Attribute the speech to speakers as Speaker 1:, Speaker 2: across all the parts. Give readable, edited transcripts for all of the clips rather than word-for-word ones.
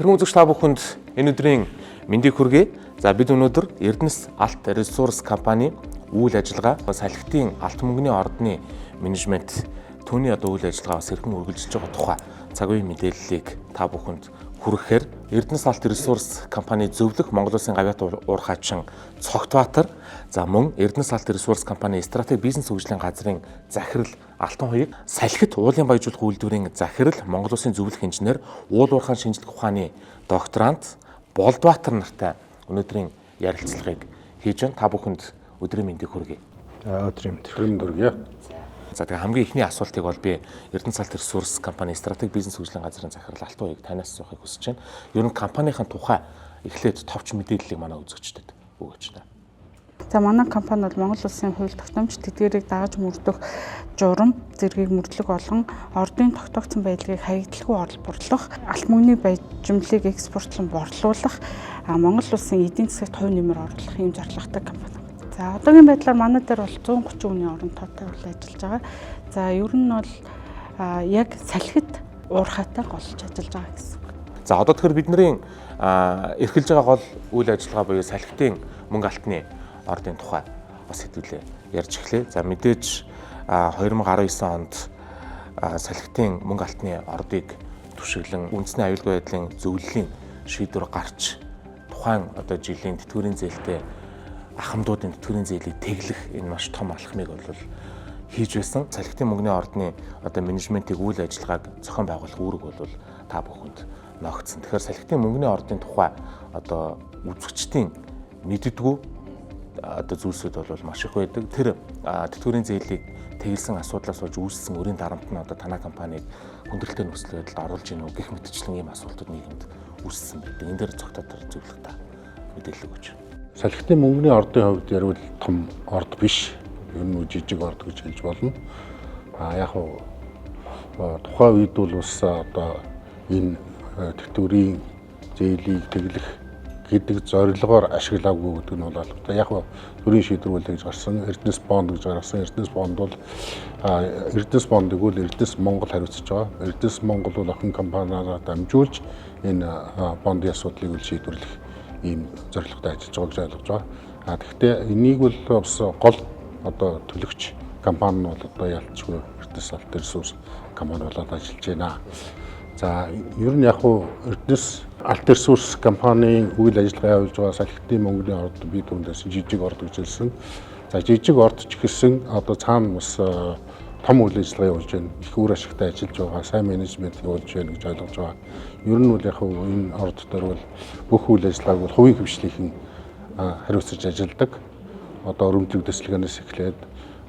Speaker 1: Тэрхүү үзэгч та бүхэнд энэ өдрийн мэндийг хүргэе. За, бид өнөөдөр Эрдэнэс Алт Ресурс компани үйл ажиллагаа, салхитын алт мөнгөний ордны менежмент, түүний одоо үйл ажиллагаа бас хэрхэн үргэлжилж байгаа тухай цаг үеийн мэдээллийг та бүхэнд хүргэхээр Эрдэнэс Алт Ресурс компани зөвлөх, Монгол Улсын гавьяат уурхаачин Цогтбаатар, за мөн Эрдэнэс Алт Ресурс компани стратеги бизнес хөгжлийн газрын захирал Алтан Хуйг, салхит уулын баяжуулах үйлдвэрийн захирал, Монгол Улсын зөвлөх инженер, уул уурхайн шинжлэх ухааны докторант Болдбаатар нартай өнөөдрийн ярилцлагыг хийж байна. Та бүхэнд өдрийн мэндийг хүргэе.
Speaker 2: Өдрийн мэнд.
Speaker 3: Өдрийн мэнд хүргэе.
Speaker 1: За, тэгээ хамгийн эхний асуултыг бол би Эрдэнэс Алт Ресурс компани стратеги бизнес хөгжлийн газрын захирал Алтан Хуйг танаас асуухыг хүсэж байна. Ер нь компанийн тухай эхлээд товч мэдээллийг манай үзэгчдэд өгөөч та.
Speaker 4: За, манай компани бол Монгол Улсын хууль тогтоомж, тэдгээрийг дагаж мөрдөх журам, зэргийг мөрдлөг болгон ордын тогтоогдсон байдлыг хаягдалгүй олборлох, алт мөнгөний баяжмлыг экспортлон борлуулах, Монгол Улсын эдийн засагт хувь нэмэр оруулах ийм зорилготой компани. За, одоогийн байдлаар манай дээр бол 130 хүний орон тоотой бол ажиллаж байгаа. За, ер нь бол яг салхит уурхайтай голж ажиллаж байгаа гэсэн үг.
Speaker 1: За, одоо тэгэхээр бидний эрхэлж байгаа гол үйл ажиллагаа буюу салхитын мөнгө алтны ордын тухай бас хэдүүлээ ярьж эхлэе. За, мэдээж 2019 онд салхитын мөнгө алтны ордыг түшиглэн үндэсний аюулгүй байдлын зөвлөлийн шийдвэр гарч тухайн одоо жилийн тэтгэврийн зээлтэй ахмадуудын тэтгэврийн зээлийг тэглэх энэ маш том алхмыг бол хийж байсан. Салхитын мөнгөний ордны одоо менежментийг, үйл ажиллагааг зохион байгуулах үүрэг бол та бүхэнд ногдсон. Тэгэхээр салхитын мөнгөний ордын тухай одоо үзэгчдийн мэддэггүй одоо зүйлсүүд бол маш их байдаг. Тэр тэтгэврийн зээлийг тэглэсэн асуудлаас болж үүссэн өрийн дарамт нь одоо танай компанийг хүндрэлтэй нөхцөл байдалд оруулж ийн үү гэх мэтчлэн ийм асуултууд нийгэмд үүссэн байдаг. Энэ дээр цогтотор зөвлөх та мэдээлэл өгөөч.
Speaker 3: Салхитын мөнгөний ордын хувьд ярил том орд биш. Ер нь жижиг орд гэж хэлж болно. А яг уу тухайн үед бол бас одоо энэ тэтгэврийн зээлийг тэглэх гэдэг зорилгоор ашиглаагүй гэдэг нь бол албатай. Яг төрийн шийдвэр үл гэж гарсан. Эрдэнэс бонд гэж гаргасан. Эрдэнэс бонд бол Эрдэнэс бондыг бол Эрдэнэс Монгол хариуцж байгаа. Эрдэнэс Монгол бол охин компаниараа дамжуулж энэ бондын асуудлыг үл шийдвэрлэх ийм зорилготой ажиллаж байгаа гэж ойлгож байгаа. А тэгэхдээ энийг бол бас гол одоо төлөгч компани нь бол одоо ялцгүй Эрдэнэс Алт Ресурс компани болоод ажиллаж байна. За, ер нь яг уу Эрдэнэс Алт Ресурс компанийн үйл ажиллагаа явуулж байгаа салхитын мөнгөний орд би түрүүндээс жижиг орд гэж хэлсэн. За, жижиг орд ч гэсэн одоо цаана бас том үйл ажиллагаа явуулж байна. Их үр ашигтай ажиллаж байгаа, сайн менежмент явуулж байна гэж ойлгож байгаа. Ер нь бол яг энэ орд дээр бол бүх үйл ажиллагааг бол хувийн хвшлийнхэн хариуцаж ажилладаг. Одоо өрөмтлөг дэслэгэнээс эхлээд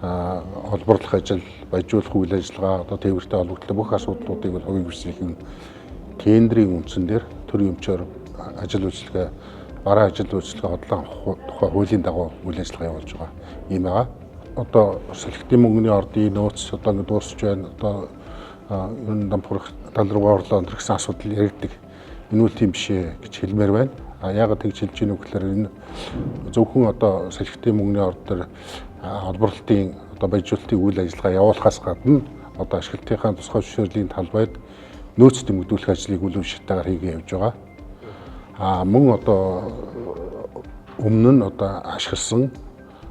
Speaker 3: олборлох ажил, баяжуулах үйл ажиллагаа, одоо тээвэртэй холбогдолтой бүх асуудлуудыг бол хувийн хвшлийнхэн тендрийн үндсэн дээр төрийн өмчөөр ажил үйлчилгээ, бараа ажил үйлчилгээ хотлон авах тухай хуулийн дагуу үйл ажиллагаа явуулж байгаа юм байгаа. Одоо салхитын мөнгөний ордын нөөц одоо ингэ дуусч байна. Одоо ер нь дампуурах тал руугаа орлоо энэ гэсэн асуудал яригддаг. Энэ үл тийм биш ээ гэж хэлмээр байна. А яагаад тэгж хэлж гинүү гэхээр энэ зөвхөн одоо салхитын мөнгөний орд дээр олборлолтын одоо баяжуулалтын үйл ажиллагаа явуулахаас гадна одоо ашиглалтынхаа тусгай зөвшөөрлийн талбайд нөөц дэмэгдүүлэх ажлыг үл уншигтайгаар хийгээ явж байгаа. А мөн одоо өмнө нь одоо ашигласан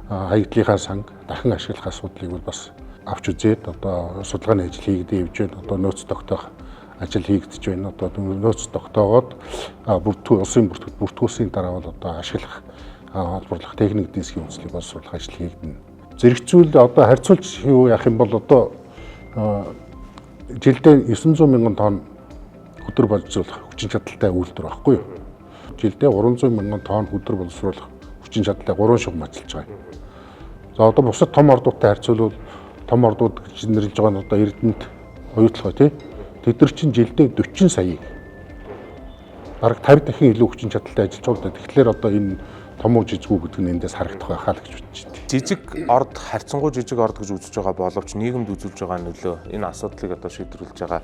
Speaker 3: хаягдлынхаа санг дахин ашиглах асуудлыг бол бас авч үзээд одоо судалгааны ажил хийгдээ явж байна. Одоо нөөц тогтоох ажил хийгдэж байна. Одоо нөөц тогтоогоод бүртгүү улсын бүртгүүлсийн дараа бол одоо ашиглах, олборлох техник эдийн засгийн үндэслэлийг боловсруулах ажил хийгдэнэ. Зэрэгцүүл одоо харьцуулж юу яах юм бол одоо жилдээ 900 мянган тонн хөдөр боловсруулах хүчин чадалтай үйлдвэр байхгүй юу? Жилдээ 300 мянган тонн хөдөр боловсруулах хүчин чадалтай 3 шугам ажиллаж байгаа юм. За, одоо бусад том ордуудтай харьцуулбал том ордууд гэж нэрлэж байгаа нь одоо Эрдэнэт, Оюутлогоо тий. Тэд нар чинь жилдээ 40 саяыг бараг 50 дахин илүү хүчин чадалтай ажиллаж байгаа гэдэг. Тэгэхээр одоо энэ том уу жижиг үү гэдэг нь эндээс харагдах байхаа л гэж бодож байна.
Speaker 1: Жижиг орд, харьцангуй жижиг орд гэж үзэж байгаа боловч нийгэмд үзүүлж байгаа нөлөө, энэ асуудлыг одоо шийдвэрлэж байгаа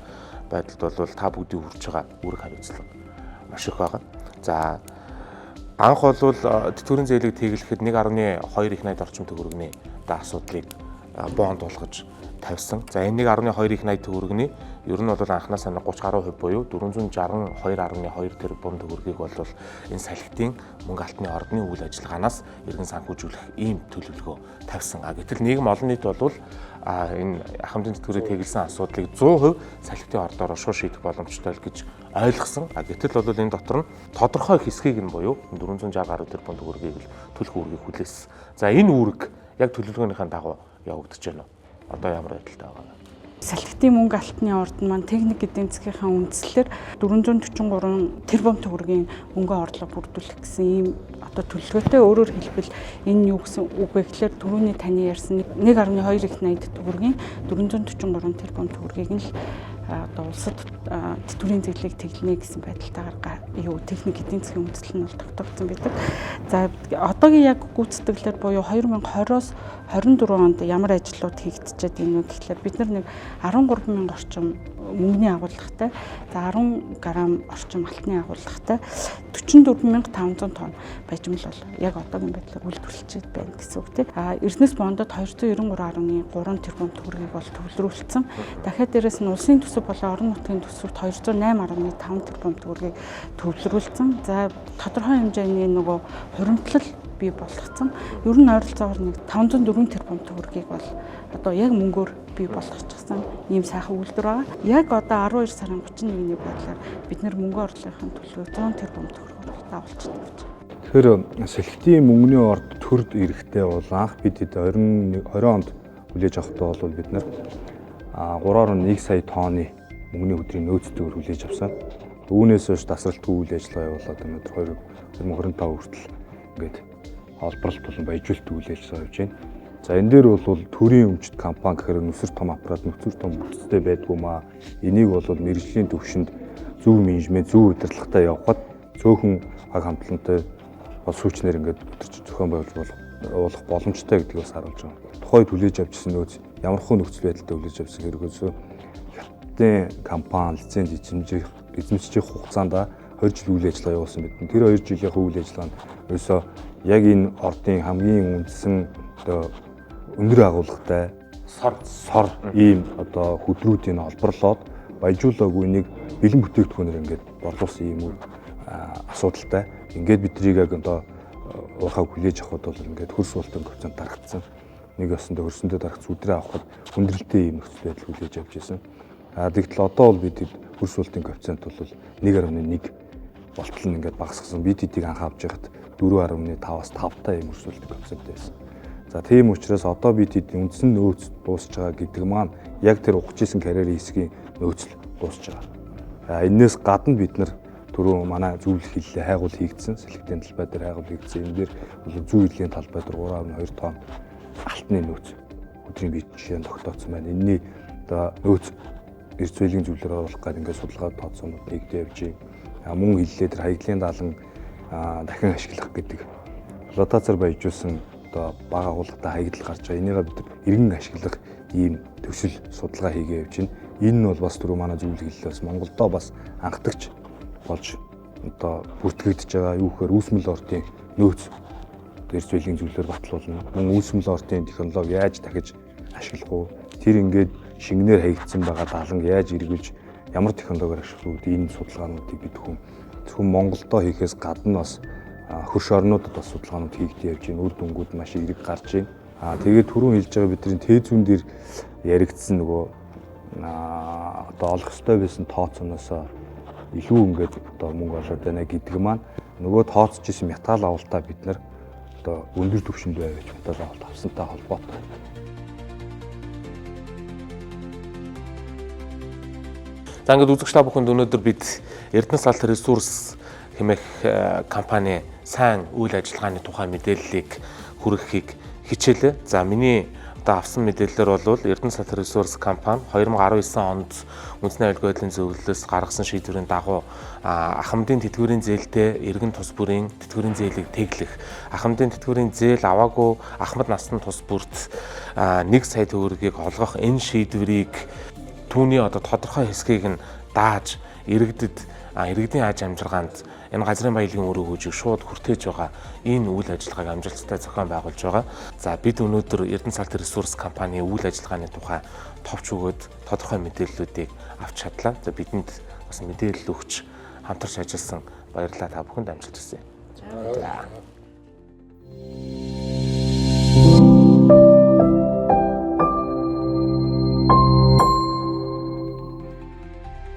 Speaker 1: байдалд бол та бүгдийг хүрч байгаа үүрэг хариуцлага маш их байгаа. За, анх бол тэтгэврийн зээлийг тэглэхэд 1.2 их 80 орчим төгрөгний одоо асуудлыг бонд болгож тавьсан. За энэ 1.2 их 80 төгрөгний ер нь бол анханасаа 30 гаруй хувь буюу 462.2 тэрбум төгрөгийг бол энэ салхитын мөнгө алтны ордны үйл ажиллагаанаас иргэн санхүүжүүлэх ийм төлөвлөгөө тавьсан. А гэтэл нийгэм олон нийт бол энэ ахмадын тэтгэврийг тэгэлсэн асуудлыг 100% салхитын ордоор шууд шийдэх боломжтой л гэж ойлгосон. А гэтэл бол энэ дотор нь тодорхой хэсгийг нь буюу 460 гаруй тэрбум төгрөгийг л төлөх үүргийг хүлээсэн. За энэ үүрэг яг төлөвлөгөөнийхөө дагуу явагдаж байна уу? Одоо ямар байдалтай байгаа вэ?
Speaker 4: Салхитын мөнгө алтны орд маань техник эдийн засгийнхаа үндслээр 443 тэрбум төгрөгийн мөнгө орлого бүрдүүлэх гэсэн ийм одоо төлөвлөгөөтэй. Өөрөөр хэлбэл энэ юу гэсэн үг вэ гэхээр түрүүний таны ярьсан 1.2 их 80 төгрөгийн 443 тэрбум төгрөгийг нь л одоо улсад тэтгэврийн зээлийг тэглэнэ гэсэн байдалтайгаар юу техник эдийн засгийн үндэслэл нь бол тогтоогдсон байдаг. За одоогийн яг гүйцэтгэлээр буюу 2020-оос 24 онд ямар ажлууд хийгдчихэд байна вэ гэхлээр бид нар нэг 13 мянга орчим мөнгөний агуулгатай, за 10 грамм орчим алтны агуулгатай 44,500 тонн бажимл бол яг одоогийн байдлаар үйлдвэрлэчихэд байна гэсэн үг тийм. А Эрдэнэс бондод 293.3 тэрбум төгрөгийг бол төвлөрүүлсэн. Дахиад дээрэс нь улсын төсөв болон орон нутгийн төсөвт 208.5 тэрбум төгрөгийг төвлөрүүлсэн. За тодорхой хэмжээний нөгөө хуримтлал бий болгоцсон. Ер нь ойролцоогоор нэг 504 тэрбум төгрөгийг бол одоо яг мөнгөөр бий болгочихсон ийм сайхан үйлдвэр байгаа. Яг одоо 12 сарын 31-ний байдлаар бид нэр мөнгө орлогын төлөвлөгөө 100 тэрбум төгрөгөөр дагуулж тавьж байгаа.
Speaker 2: Тэгэхээр салхитын мөнгөний орд төрд эрэхтэй бол анх бид 20 онд хүлээж авахдаа бол бид нар 3.1 сая тонны мөнгөний өдрийн нөөцтэйгээр хүлээж авсан. Үүнээс хойш тасралтгүй үйл ажиллагаа явуулаад өнөөдөр 2025 хүртэл ингээд олборлолт болон баяжуулалт үйл ажиллагаа явж байна. За энэ дээр бол төрийн өмчт компани гэхээр нүсэр том аппарат, нүцэр том бүтцтэй байдгүй маа. Энийг бол мэрэгжлийн төвшөнд зөв менежмент, зөв удирдлагатай явахад цөөхөн аг хамтлантай бол сүүчнэр ингээд өдөрч зохион байгуулж болох боломжтой гэдгийг бас харуулж байгаа. Тухайд хүлээж авчихсан нөөц ямар хөө нөхцөл байдалтай хүлээж авсан хэрэгөөсөө хятадын компани лиценз эзэмших хугацаанд 20 жил үйл ажиллагаа явуулсан бид. Тэр 2 жилийн үйл ажиллагаа нь ерөөсөө яг энэ ордын хамгийн үндсэн одоо өндөр агуулгатай сор ийм одоо хөдрүүдийг олборлоод баяжуулаагүй нэг бэлэн бүтээгдэхүүнээр ингээд борлуулсан ийм асуудалтай. Ингээд бидрийг яг одоо уурхайг хүлээж авахд бол ингээд хөрс суултын коэффициент дарагдсан. Нэг ёсондоо хөрсөндөө дарагдсан өдрөө авахд хүндрэлтэй ийм нөхцөл байдал хүлээж авч ирсэн. А тэгтэл одоо бол бид хөрс суултын коэффициент бол 1.1 болтол нь ингээд багасгасан. Бид эдийг анх авч байхад 4.5-аас 5 та ийм хөрс суултын коэффициенттэй байсан. За тийм учраас одоо бид эдийн үндсэн нөөц дуусч байгаа гэдэг маань яг тэр ухаж исэн карьерийн хэсгийн нөөцөл дуусч байгаа. А энээс гадна бид нар түрүү манай зөвлөх хиллээ хайгуул хийгдсэн, сэлгтийн талбай дээр хайгуул хийгдсэн. Энэ дээр бол зүү хиллийн талбай дээр 3.2 тонн алтны нөөц өдрийн бие жишээ тогтооцсон байна. Энэний одоо нөөц эрс зүйлийн зөвлөлөөр оруулах гэдэг ингээд судалгаа тооцоонууд нэгдээ явж байна. Мөн хиллээ дээр хаягдлын даалан дахин ашиглах гэдэг плантацаар баяжуулсан одоо бага агуулгатай хаягдал гарч байгаа. Энийгээ бид эргэн ашиглах ийм төсөл судалгаа хийгээ явж байна. Энэ нь бол бас түрүү манай зөвлөх хиллээ бас Монголдо бас анхдагч болж одоо бүртгэгдэж байгаа. Юу гэхээр үүсмэл ордын нөөц эрс зүйлийн зөвлөлөөр батлуулна. Мөн үүсмэл ордын технологи яаж дахиж ашиглах уу? Тэр ингээд шингэнээр хаягдсан байгаа дааланг яаж эргүүлж ямар технологиор ашиглах уу гэдэг энэ судалгаануудыг бид хүн зөвхөн Монголдо хийхээс гадна бас хөрш орнуудад бас судалгаанууд хийгдэж явж байна. Үр дүнгууд маш эерэг гарч байна. Аа тэгээд түрүүн хэлж байгаа бидний тээзүүн дээр яригдсан нөгөө одоо олох ёстой байсан тооцооноос илүү ингээд одоо мөнгө олоод байна гэдэг маань нөгөө тооцож исэн металл авалтаа бид нар одоо өндөр түвшинд байвч металл авалт авсантай холбоотой.
Speaker 1: За ингээд үзэгч та бүхэнд өнөөдөр бид Эрдэнэс алт ресурс хэмээх компани сайн үйл ажиллагааны тухай мэдээллийг хүргэхийг хичээлээ. За миний одоо авсан мэдээллээр бол Эрдэнэс алт ресурс компани 2019 онд үндэсний аюулгүй байдлын зөвлөлөөс гаргасан шийдвэрийн дагуу ахмадын тэтгэврийн зээлтэй иргэн тус бүрийн тэтгэврийн зээлийг тэглэх, ахмадын тэтгэврийн зээл аваагүй ахмад насны тус бүрт 1 сая төгрөгийг олгох энэ шийдвэрийг түүний одоо тодорхой хэсгийг нь дааж иргэдэд иргэдийн аж амжиргаанд Энэ газрын баялагын үр өгөөжийг шууд хүртээж байгаа энэ үйл ажиллагааг амжилттай зохион байгуулж байгаа. За, бид өнөөдөр Эрдэнэ Салт Ресурс компани үйл ажиллагааны тухай товч өгөөд тодорхой мэдээллүүдийг авч чадлаа. За, бидэнд бас мэдээлэл өгч хамтарч ажилласан баярлалаа, та бүхэнд амжилт хүсье. За.